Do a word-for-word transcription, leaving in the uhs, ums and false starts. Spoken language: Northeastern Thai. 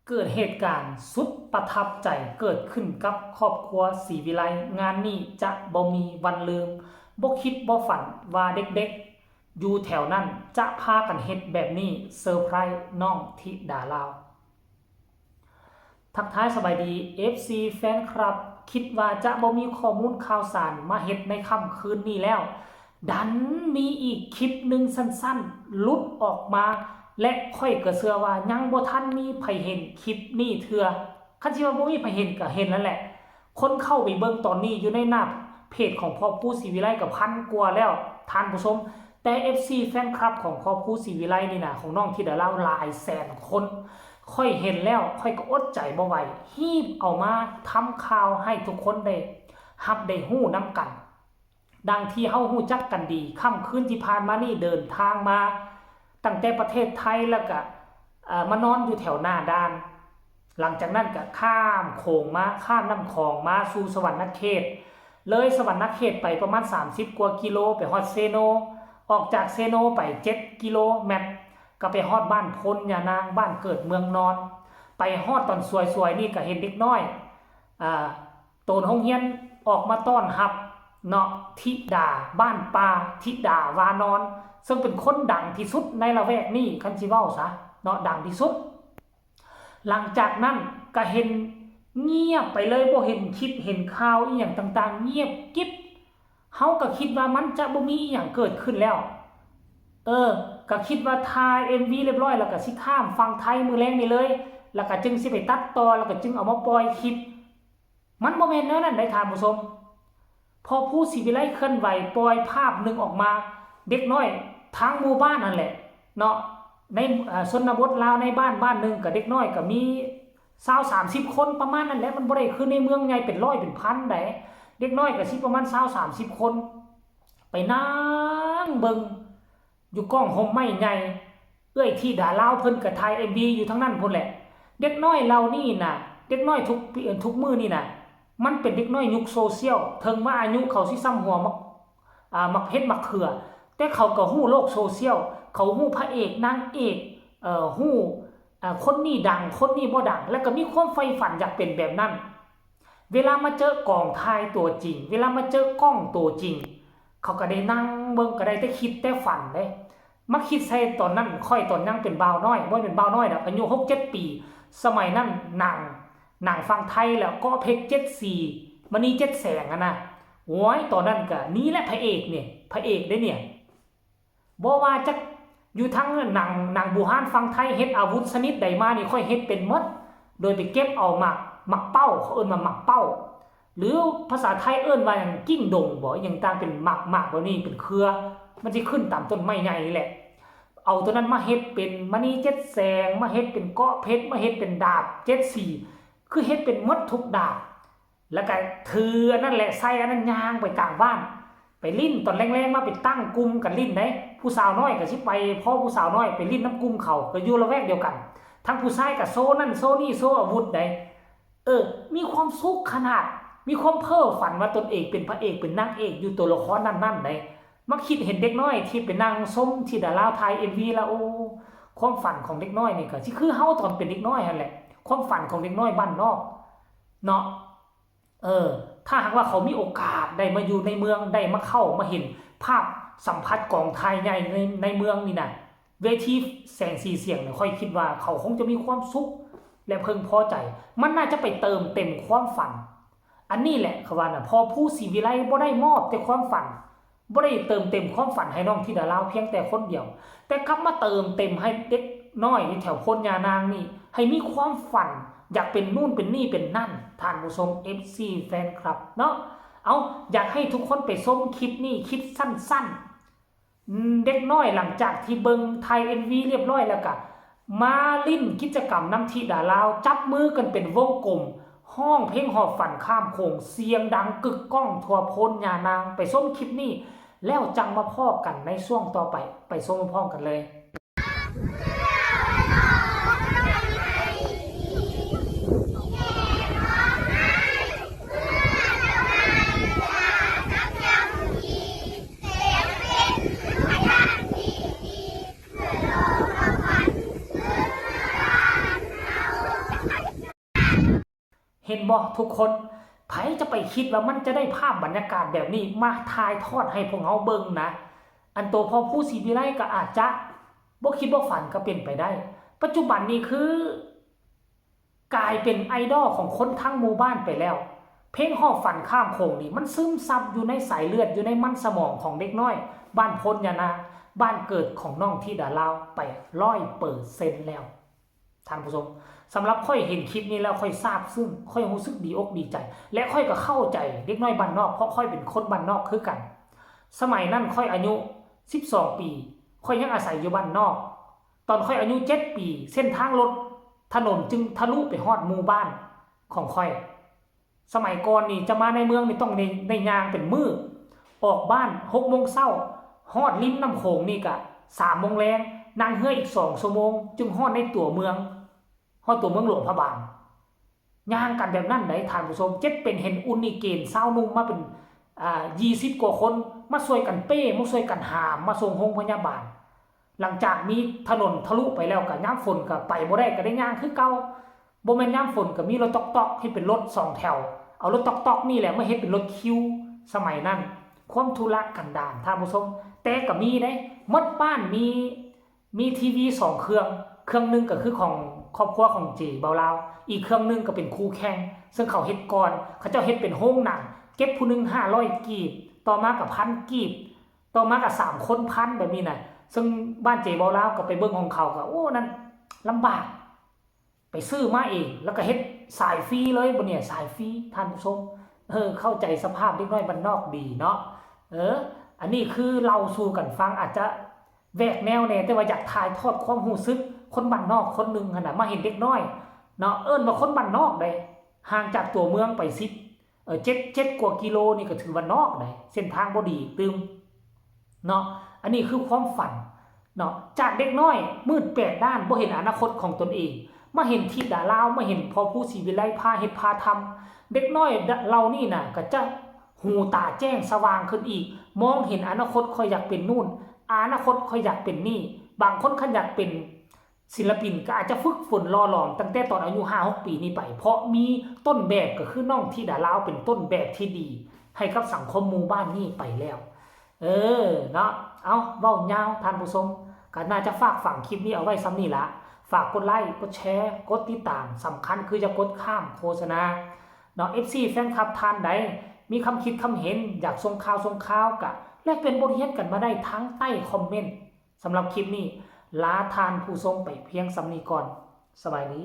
เกิดเหตุการณ์สุดประทับใจเกิดขึ้นกับครอบครัวศรีวิไล งานนี้จะบ่มีวันลืม บ่คิดบ่ฝันว่าเด็กๆ อยู่แถวนั้นจะพากันเฮ็ดแบบนี้ เซอร์ไพรส์น้องธิดาลาว ทักทายสบายดี เอฟซี แฟนคลับ คิดว่าจะบ่มีข้อมูลข่าวสารมาเฮ็ดในค่ำคืนนี้แล้ว ดันมีอีกคลิปหนึ่งสั้นๆ หลุดออกมา และข้อยก็เชื่อว่ายังบ่ทันมีไผเห็นคลิปนี้เทื่อ คันสิว่าบ่มีไผเห็นก็เห็นแล้วแหละ คนเข้าไปเบิ่งตอนนี้อยู่ในหน้าเพจของพ่อภูศรีวิไลก็พันกว่าแล้ว ท่านผู้ชม แต่ เอฟซี แฟนคลับของพ่อภูศรีวิไลนี่นะ ของน้องธิดาลาวหลายแสนคน ข้อยเห็นแล้ว ข้อยก็อดใจบ่ไหว ฮีบเอามาทำข่าวให้ทุกคนได้ฮับได้ฮู้นำกัน ดังที่เฮาฮู้จักกันดี ค่ำคืนที่ผ่านมานี่เดินทางมา ตั้งแต่ประเทศไทยแล้วก็ เอ่อ มานอนอยู่แถวหน้าด่าน หลังจากนั้นก็ข้ามโขงมา ข้ามน้ำของมาสู่สะหวันนะเขต เลยสะหวันนะเขตไปประมาณ สามสิบกว่ากิโล ไปฮอดเซโน ออกจากเซโนไป เจ็ดกิโลเมตร ก็ไปฮอดบ้านโพนยานาง บ้านเกิดเมืองนอน ไปฮอดตอนสวยๆ นี่ก็เห็นเด็กน้อย อ่า โตนโฮงเฮียนออกมาต้อนรับเนาะ ธิดาบ้านป่า ธิดาวานอน ซึ่งเป็นคนดังที่สุดในละแวกนี้ คันสิเว้าซะเนาะ ดังที่สุด หลังจากนั้นก็เห็นเงียบไปเลย บ่เห็นคลิปเห็นข่าวอีหยังต่างๆ เงียบกริบ เฮาก็คิดว่ามันจะบ่มีอีหยังเกิดขึ้นแล้ว เออ ก็คิดว่าถ่าย เอ็มวี เรียบร้อยแล้วก็สิข้ามฝั่งไทยมื้อแลงนี่เลย แล้วก็จึงสิไปตัดต่อ แล้วก็จึงเอามาปล่อยคลิป มันบ่แม่นแนวนั้นเด้ท่านผู้ชม พ่อภูศรีวิไลเคลื่อนไหวปล่อยภาพหนึ่งออกมา เด็กน้อยทั้งหมู่บ้านนั่นแหละเนาะ ใน เอ่อ ชนบทลาว ในบ้านบ้านหนึ่งก็เด็กน้อยก็มีซาวสามสิบคนประมาณนั้นแหละ มันบ่ได้คือในเมืองใหญ่เป็นร้อยเป็นพันใด เด็กน้อยก็สิประมาณซาวสามสิบคน ไปนั่งเบิ่งอยู่กองฮ่มไม้ใหญ่ เอื้อยธิดาลาวเพิ่นก็ถ่าย เอ็มวี อยู่ทางนั้นพุ้นแหละ เด็กน้อยเหล่านี้น่ะ เด็กน้อยทุกปี ทุกมื้อนี่น่ะ มันเป็นเด็กน้อยยุคโซเชียล ถึงว่าอายุเขาสิส่ำหัวหมาก อ่า หมากเห็ดหมากเขือ แต่เขาก็ฮู้โลกโซเชียล เขาฮู้พระเอกนางเอก เอ่อ ฮู้ อ่า คนนี้ดัง คนนี้บ่ดัง แล้วก็มีความใฝ่ฝันอยากเป็นแบบนั้น เวลามาเจอกองถ่ายตัวจริง เวลามาเจอกล้องตัวจริง เขาก็ได้นั่งเบิ่ง ก็ได้แต่คิดแต่ฝันเด้ มาคิดใส่ตอนนั้น ข้อยตอนยังเป็นบ่าวน้อย บ่เป็นบ่าวน้อยดอก อายุหกเจ็ดปี สมัยนั้นหนัง หนังฝั่งไทยแล้ว เกาะเพชรเจ็ดสี่ มณีเจ็ดแสงอะนะ โอ้ย ตอนนั้นก็นี่แหละพระเอกเนี่ย พระเอกเด้เนี่ย บ่ว่าจักอยู่ทางหนัง หนังบูฮานฝั่งไทย เฮ็ดอาวุธชนิดใดมานี่ ข้อยเฮ็ดเป็นหมด โดยไปเก็บเอาหมาก หมากเป้า เขาเอิ้นว่าหมากเป้า หรือภาษาไทยเอิ้นว่าหยัง กิ่งดงบ่ อิหยังต่างเป็นหมาก หมากแบบนี้เป็นเครือ มันสิขึ้นตามต้นไม้ใหญ่นี่แหละ เอาตัวนั้นมาเฮ็ดเป็นมณีเจ็ดแสง มาเฮ็ดเป็นเกาะเพชร มาเฮ็ดเป็นดาบเจ็ดสี่ คือเฮ็ดเป็นหมดทุกดาบ แล้วก็ถืออันนั้นแหละ ใส่อันนั้นย่างไปกลางบ้าน ไปลิ้นตอนแลงๆ มาไปตั้งกลุ่มกันลิ้นเด้ ผู้สาวน้อยก็สิไปพ้อผู้สาวน้อยไปลิ้นนำกลุ่มเขา ก็อยู่ละแวกเดียวกัน ทั้งผู้ชายก็โซนั่นโซนี่ โซอาวุธเด้ เออ มีความสุขขนาด มีความเพ้อฝันว่าตนเองเป็นพระเอกเป็นนางเอกอยู่ตัวละครนั้นๆเด้ มาคิดเห็นเด็กน้อยที่ไปนั่งชมธิดาลาวถ่าย เอ็มวี แล้ว โอ้ ความฝันของเด็กน้อยนี่ก็สิคือเฮาตอนเป็นเด็กน้อยหั่นแหละ ความฝันของเด็กน้อยบ้านนอกเนาะ เออ ถ้าหากว่าเขามีโอกาสได้มาอยู่ในเมือง ได้มาเข้ามาเห็นภาพสัมผัสกองถ่ายใหญ่ใน ในเมืองนี่นะ เวทีแสงสีเสียงเนี่ย ข้อยคิดว่าเขาคงจะมีความสุข และเพิ่งพอใจ มันน่าจะไปเติมเต็มความฝัน อันนี้แหละเขาว่านะ พ่อภูศรีวิไลบ่ได้มอบแต่ความฝัน บ่ได้เติมเต็มความฝันให้น้องธิดาลาวเพียงแต่คนเดียว แต่กลับมาเติมเต็มให้เด็กน้อยอยู่แถวโพนยานางนี่ ให้มีความฝันอยากเป็นนู่นเป็นนี่เป็นนั่น ท่านผู้ชม เอฟซี แฟนคลับเนาะ เอา อยากให้ทุกคนไปชมคลิปนี้ คลิปสั้นๆ อืม เด็กน้อยหลังจากที่เบิ่งถ่าย เอ็มวี เรียบร้อยแล้วก็มาลิ้นกิจกรรมนำธิดาลาว จับมือกันเป็นวงกลม ฮ้องเพลงหอบฝันข้ามโขง เสียงดังกึกก้องทั่วโพนยานาง ไปชมคลิปนี้ แล้วจั่งมาพ้อกันในช่วงต่อไป ไปชมพร้อมกันเลย ห็นบ่ทุกคน ไผจะไปคิดว่ามันจะได้ภาพบรรยากาศแบบนี้มาถ่ายทอดให้พวกเฮาเบิ่งนะ อันตัวพ่อผู้ศรีวิไลก็อาจจะบ่คิดบ่ฝันก็เป็นไปได้ ปัจจุบันนี้คือ กลายเป็นไอดอลของคนทั้งหมู่บ้านไปแล้ว เพลงฮอบฝันข้ามโขงนี่มันซึมซับอยู่ในสายเลือดอยู่ในมันสมองของเด็กน้อย บ้านโพนยานา บ้านเกิดของน้องธิดาลาวไปร้อยเปอร์เซ็นต์แล้ว ท่านผู้ชม สำหรับข้อยเห็นคลิปนี้แล้วข้อยซาบซึ้ง ข้อยรู้สึกดีอกดีใจ และข้อยก็เข้าใจเด็กน้อยบ้านนอก เพราะข้อยเป็นคนบ้านนอกคือกัน สมัยนั้นข้อยอายุสิบสองปี ข้อยยังอาศัยอยู่บ้านนอก ตอนข้อยอายุเจ็ดปี เส้นทางรถถนนจึงทะลุไปฮอดหมู่บ้านของข้อย สมัยก่อนนี่จะมาในเมืองนี่ต้องได้ได้ย่างเป็นมื้อ ออกบ้านหกโมงเช้า ฮอดริมน้ำโขงนี่ก็สามโมงแลง นั่งเฮืออีกสองชั่วโมง จึงฮอดในตัวเมือง ฮอดตัวเมืองหลวงพระบาง ย่างกันแบบนั้นได๋ท่านผู้ชม เจ็ดเป็นเห็นอุนนี่เกณฑ์ชาวหนุ่มมาเป็น อ่า ยี่สิบกว่าคน มาช่วยกันเป้ มาช่วยกันหาม มาส่งโรงพยาบาล หลังจากมีถนนทะลุไปแล้วก็ยามฝนก็ไปบ่ได้ ก็ได้ย่างคือเก่า บ่แม่นยามฝนก็มีรถต๊อกๆ เฮ็ดเป็นรถสองแถว เอารถต๊อกๆ นี่แหละมาเฮ็ดเป็นรถคิว สมัยนั้น ความทุรกันดารท่านผู้ชม แต่ก็มีเด้ หมดบ้านมี มีทีวีสองเครื่อง เครื่องหนึ่งก็คือของครอบครัวของเจบ่าวลาว อีกเครื่องหนึ่งก็เป็นคู่แข่ง ซึ่งเขาเฮ็ดก่อน เขาเจ้าเฮ็ดเป็นโรงหนัง เก็บผู้หนึ่งห้าร้อยกีบ ต่อมาก็พันกีบ ต่อมาก็สามคนพันแบบนี้น่ะ ซึ่งบ้านเจบ่าวลาวก็ไปเบิ่งของเขาก็ โอ้ นั่นลำบาก ไปซื้อมาเอง แล้วก็เฮ็ดสายฟรีเลยบัดเนี่ย สายฟรี ท่านผู้ชม เออ เข้าใจสภาพเด็กน้อยบ้านนอกดีเนาะ เออ อันนี้คือเล่าสู่กันฟัง อาจจะแหวกแนวแน่ แต่ว่าอยากถ่ายทอดความรู้สึกคนบ้านนอกคนหนึ่งหั้นน่ะ มาเห็นเด็กน้อยเนาะ เอิ้นว่าคนบ้านนอกเด้ ห่างจากตัวเมืองไปสิบ เออ เจ็ด เจ็ดกว่ากิโลนี่ก็ถือว่านอกเด้ เส้นทางบ่ดีตึม เนาะ อันนี้คือความฝันเนาะ จากเด็กน้อยมืดแปดด้าน บ่เห็นอนาคตของตนเอง มาเห็นธิดาลาว มาเห็นพ่อผู้ศรีวิไลพาเฮ็ดพาทำ เด็กน้อยเหล่านี้น่ะ ก็จะหูตาแจ้งสว่างขึ้นอีก มองเห็นอนาคต ข้อยอยากเป็นนู่น อนาคตข้อยอยากเป็นนี่ บางคนคันอยากเป็นศิลปินก็อาจจะฝึกฝนหล่อหลอมตั้งแต่ตอนอายุห้าหกปีนี้ไป เพราะมีต้นแบบก็คือน้องธิดาลาวเป็นต้นแบบที่ดี ให้กับสังคมหมู่บ้านนี้ไปแล้ว เออ เนาะ เอา เว้ายาวท่านผู้ชม ก็น่าจะฝากฝังคลิปนี้เอาไว้ส่ำนี้ละ ฝากกดไลค์ กดแชร์ กดติดตาม สำคัญคืออย่ากดข้ามโฆษณา เนาะ เอฟซี แฟนคลับท่านใด มีคำคิดคำเห็น อยากส่งข่าวส่งข่าวก็แลกเปลี่ยนบทเรียนกันมาได้ทางใต้คอมเมนต์ สำหรับคลิปนี้ ลาท่านผู้ชมไปเพียงส่ำนี้ก่อน สบายดี